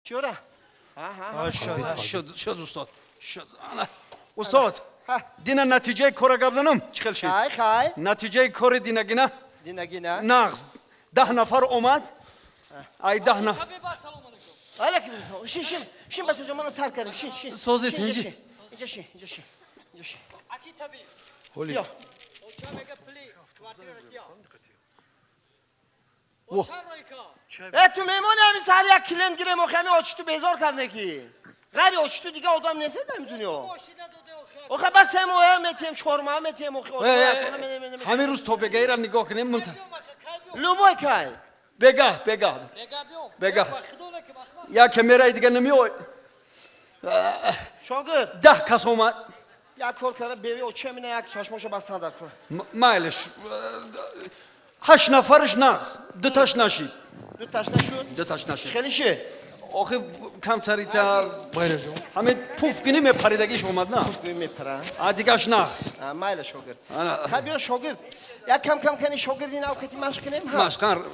Чиёра? Шуд, шуд, устод. Шуд. Устод, дина натиҷаи кора гап занам, чӣ хел шид? Хай, хай. Натиҷаи кори динагина? Динагина. Нағз. 10 нафар омад. Ай 10 нафар. Алейкум ассалом. Шин, шин, шин бача ҷон, мана сар кардем. Шин, шин. Созит, инҷи. Инҷа шин, инҷа шин. Инҷа шин. Аки таби. Ҳоли. Биё. Оча мега пли, квартира тия. О. Э, ту меҳмони ҳами саҳар як клиент гирем, охи ҳами очи ту безор карде ки. Ғайри очи ту дига одам нест дар дунё. Охи бас 3 моҳа метиҳем, 4 моҳа метиҳем, охи ҳамин рӯз то бегаира нигоҳ кунем. Любой кай. Бега, бега. Бега. Як камераи дига намеой. Шогирд. 10 кас омад. Як кор карда беви очи мина як чашмошо бастан дар кор. Майлиш. 8 нафараш нағз, 2 таш нашид. 2 таш нашуд? 2 таш нашид. Хеле ши? Охи камтарита ҳамин пуф кунӣ мепаридагиш омад на? Пуф кунӣ мепара. А дигаш нағз. А майла шогирд. Ха биё шогирд. Як кам кам кани шогирди нав кати машқ кунем ҳа. Машқ кан.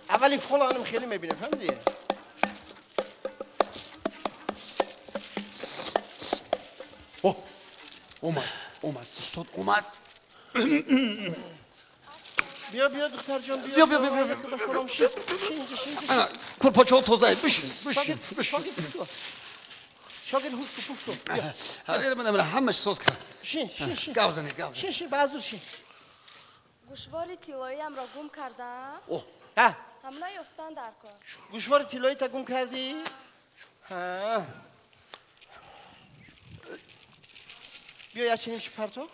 Аввали фоланам хеле мебинем, фаҳмидӣ? О, омад, омад, устод омад. Биё, биё, духтарҷон, биё. Биё, биё, биё, биё. Ба салом, шин, шин, инҷа, шин, инҷа. Курпачаҳо тоза, бишин, бишин, бишин. Шогирд, ҳуф кун, пуф кун. Биё. Ҳамаш соз кард. Шин, шин, шин. Гап занед, гап занед. Шин, шин, ба ҳузур шин. Гӯшвори тиллоиамро гум кардам. О. Ҳа. Ҳамла ёфтан дар кор. Гӯшвори тиллоита гум кардӣ? Ҳа. Биё, я чиним чи парто?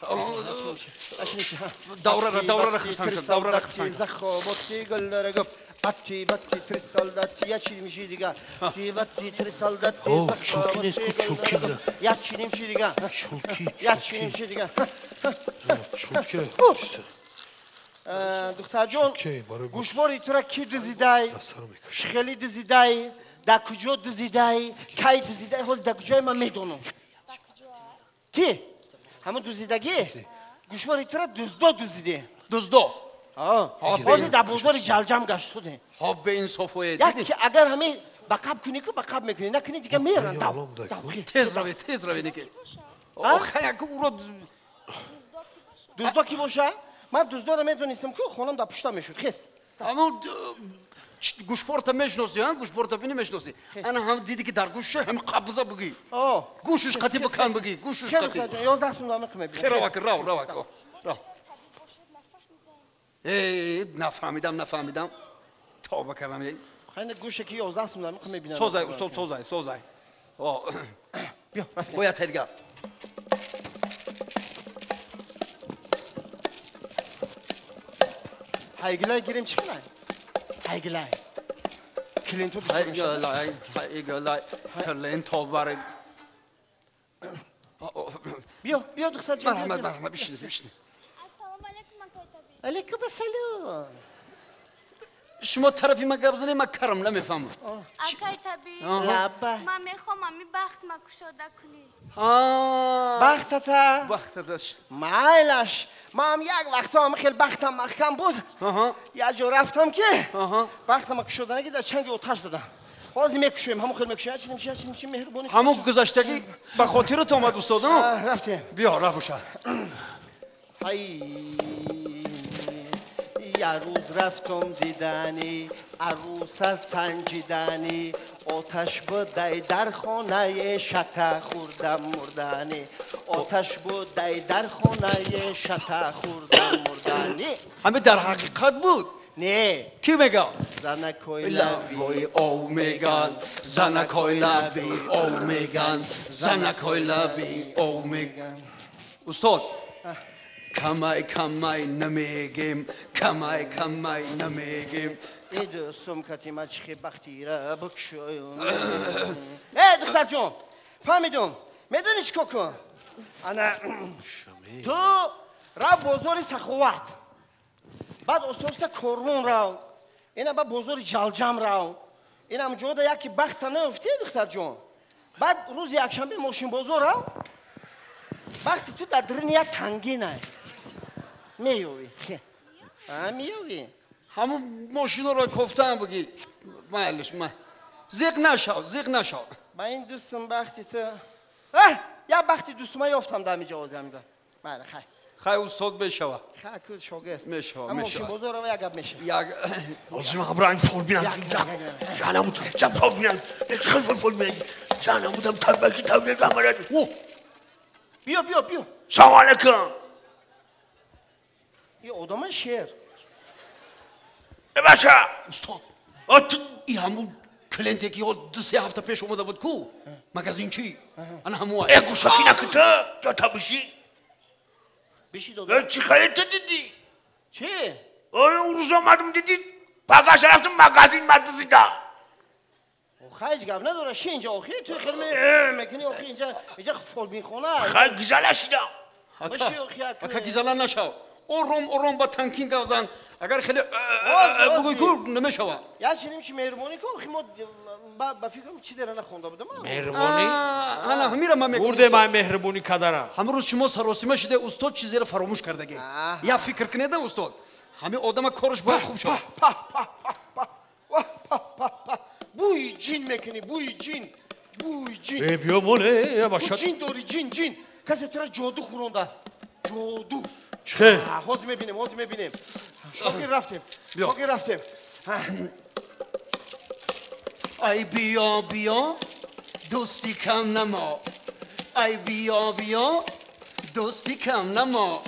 Даврара, даврара хасан кар, даврара хасан кар. Захоботи гуллара гуфт. Ати бати тристалдати, я чиним чи дига. Ти бати тристалдати, захоботи гуллара гуфт. Я чиним чи дига. Я чиним чи дига. Чуки. Духтарҷон, гӯшвори тура ки дузидай? Хеле дузидай? Дар куҷо дузидай? Кай дузидай? Ҳозир дар куҷое ман медонам. Ки? Ҳамон дузидагӣ? Гӯшвори тура дуздо дузиде. Дуздо? Ҳозир дар бозори Ҷалҷам гашт шуде. Ҳо, беинсофое. Як ки агар ҳамин ба қаб кунӣ ку ба қаб мекунӣ, накунӣ дига меран. Тез раве, тез раве неки. Охай, яку уро дуздо ки боша? Ман дуздоро медонистам ку хонам дар пушта мешуд. Хес. Ҳамон гӯшпорта мешиносӣ, ҳа? Гӯшпорта бини мешиносӣ. Ана ҳам диди ки дар гӯшша ҳам қабза бугӣ. Гӯшуш қати бикан бугӣ, гӯшуш қати. 11 сум дам мекунем. Хе, равак, рав, равак, рав. Э, нафаҳмидам, нафаҳмидам. Тавба кардам. Хайна гӯше ки 11 сум дам мекунем. Созай, устод, созай, созай. О. Биё, рафтем. Бояд ҳедгар. Ҳайгилай гирем чӣ хелай? Ҳайгилай. Клиенто Ҳайгилай, ҳайгилай, клиенто баред. Биё, биё, духтарҷон. Марҳамат, марҳамат, бишинед, бишинед. Ассалому алайкум, акай табиб. Алайкум ассалом. Шумо тарафи ма гап занед, ман карам намефаҳмам. Акай табиб, ман мехоҳам ҳами бахт ма кушода кунӣ. Бахтата? Бахтаташ. Майлаш. Ман як вақто ҳам хел бахтам маҳкам буд. Як ҷо рафтам ки бахтама кушода наги дар чанги оташ дадам. Ҳозир мекушоем, ҳамон хел мекушоем. Ячиним чи, ячиним чи, меҳрубонӣ. Ҳамон гузаштагӣ ба хотират омад, устод? Рафтем. Биё, рафт боша. Ай, як рӯз рафтам дидани арӯса санҷидани, оташ будай дар хонаи шата хӯрдам мурдани, оташ будай дар хонаи шата хӯрдам мурдани. Ҳамин дар ҳақиқат буд? Не. Ки мега? Занакои лаби ов меган, занакои лаби ов меган, занакои лаби ов меган. Устод, камай камай намегем, камай камай намегем. Эй дӯстум, кати ма чихе бахтира бикушоем. Эй духтарҷон, фаҳмидум, медонӣ чӣ кор кун? Ана ту рав бозори Саховат, баъд оста-оста Корвон рав, ина ба бозори Ҷалҷам рав, инам ҷода яке бахта наёфтӣ, духтарҷон. Баъд рӯзи якшанбе мошинбозор рав, бахти ту дар даруни як тангинай меёвӣ. Хе. Миёви. Ҳамун мошиноро кофтаам буги. Майлиш, ма. Зиқ нашав, зиқ нашав. Ба ин дӯстум бахти ту. Я бахти дӯстума ёфтам дар ҳамиҷа ози ҳамида. Майли, хай. Хай устод мешава. Хай ку шогирд. Мешава, мешава. Мошин бозорава як гап меша. Як Озим абран фолбинам. Ҷанам чап фолбинам. Хел фолбинам. Ҷанам будам табаки таблет амалат. Биё, биё, биё. Салом алейкум. И одама шер. Бача. Устод. И ҳамун клиенте ки 2-3 ҳафта пеш омада буд ку? Магазинчи. Ана ҳамун. Э гӯшаки накута, ҷо табиши. Биши дода. Чӣ хеле ту дидӣ? Чӣ? Он рӯз омадам дидӣ, пагаша рафтам магазин мадзида. Хайч гап надора, ши инҷа охи, ту хеле мекунӣ охи инҷа, инҷа фолбинхона. Хай гизала шидам. Ака гизала нашав. Ором ором ба танкин гап зан. Агар хеле бугӯй ку намешава. Я шиним чи меҳрубонӣ ку, охи мо ба фикрам чизеро нахонда будам. Меҳрубонӣ? Ана ҳамира ман мегӯям. Бурде ман меҳрубонӣ кадарам. Ҳамин рӯз шумо саросима шиде устод чизеро фаромӯш кардагӣ. Я фикр кунеда устод. Ҳамин одама кораш бояд хуб шавад. Бӯи ҷин мекунӣ, бӯи ҷин, бӯи ҷин. Э биё моне, баша. Ҷин дорӣ, ҷин, ҷин. Касе тура ҷоду хӯрондааст. Ҷоду. Чӣ? Ҳозир мебинем, ҳозир мебинем. Шогир рафтем. Шогир рафтем. Ай биё, биё, дӯсти кам намо. Ай биё, биё, дӯсти кам намо.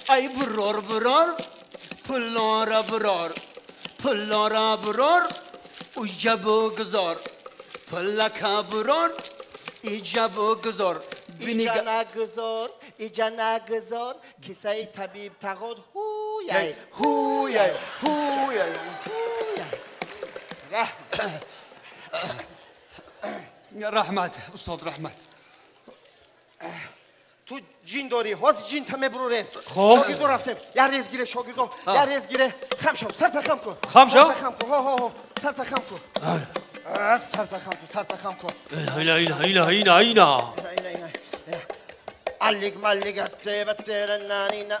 Ай бурор, бурор, пулора бурор. Пулора бурор, уҷа бугузор. Пулака бурор, иҷа бугузор. Иҷа нагузор, иҷа нагузор, кисаи табиб тағод ҳуяй, ҳуяй, ҳуяй, ҳуяй. Раҳмат, устод, раҳмат. Ту ҷин дорӣ, ҳозир ҷин та мебурорем. Хоб. Шогирдо рафтем. Я рез гире, шогирдо, я рез гире. Хам шав, сарта хам кун. Хам шав? Сарта хам кун, ҳо, ҳо, ҳо, сарта хам кун. Сарта хам кун, сарта хам кун. Ина, ина, ина, ина, ина. Ина, ина, ина. Аллик, маллик, атте, батте, нанина.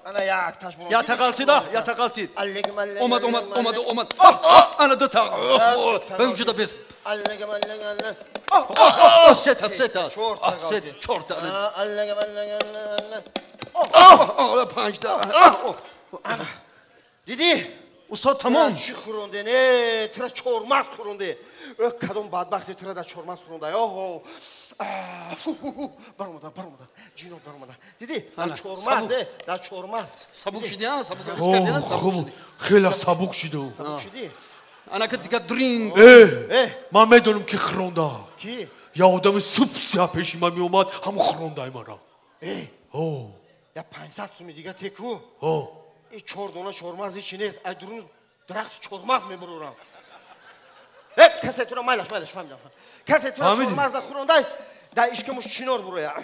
Ана як таш бурон. Я тағалтида, я тағалтид. Аллик, маллик. Омад, омад, омад, омад. Ана ду та. Вуҷуда бес. Аллик, маллик, аллик. Сета, сета. Сет, чорта. Аллик, маллик, аллик. Панҷта. Дидӣ? Устод тамом. Чӣ хӯронде? Не, тура чормағз хӯронде. Кадом бадбахте тура дар чормағз хӯронда. Оҳо. Баромадан, баромадан. Ҷино баромадан. Дидӣ? Дар чормағз, дар чормағз. Сабук шидӣ, а? Сабук шидӣ, сабук шидӣ. Хеле сабук шидам. Сабук шидӣ? Анака дига дринг. Э, ман медонам ки хӯронда. Ки? Я одами суб сиҳ пеши ман меомад, ҳамон хӯрондаи мара. Э. О. Я 500 суми дига теку. О. И чор дона чормағз ҳечи нест. Ай дурун дарахти чормағз мебурорам. Э, касе тура майлаш, майлаш, фаҳмидам. Касе тура чормағз нахӯрондай, дар ишкамуш чинор буроя.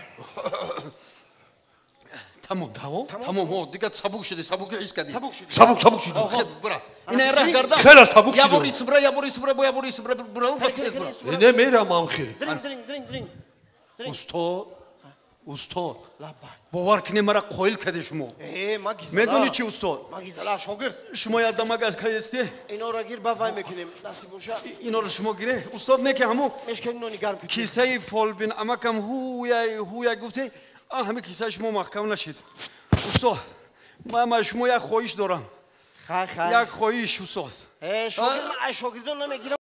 Тамом, тамом, тамом. О, дига сабук шуди, сабуки ҳис кардӣ. Сабук шуди. Сабук, сабук шуди. Хел, бура. Ина раҳ гардан. Хеле сабук шуди. Я бори сибра, я бори сибра, я бори сибра, бура, ба тез бура. Не мерам амхи. Дринг, дринг, дринг, дринг. Устод, устод. Бовар кунед мара қоил карди шумо. Э, ма гизала. Медонӣ чи устод? Ма гизала, шогирд. Шумо як дамаг аз кай ҳастӣ? Инора гир ба вай мекунем. Насиб боша. Инора шумо гире. Устод не ки ҳамун мешкани нони гарм кунем. Кисаи фолбин амакам ҳуяй ҳуяй гуфте, а ҳамин кисаи шумо маҳкам нашид. Устод, ман шумо як хоҳиш дорам. Хай, хай. Як хоҳиш устод. Э, шогирд, ман аз шогирдон намегирам.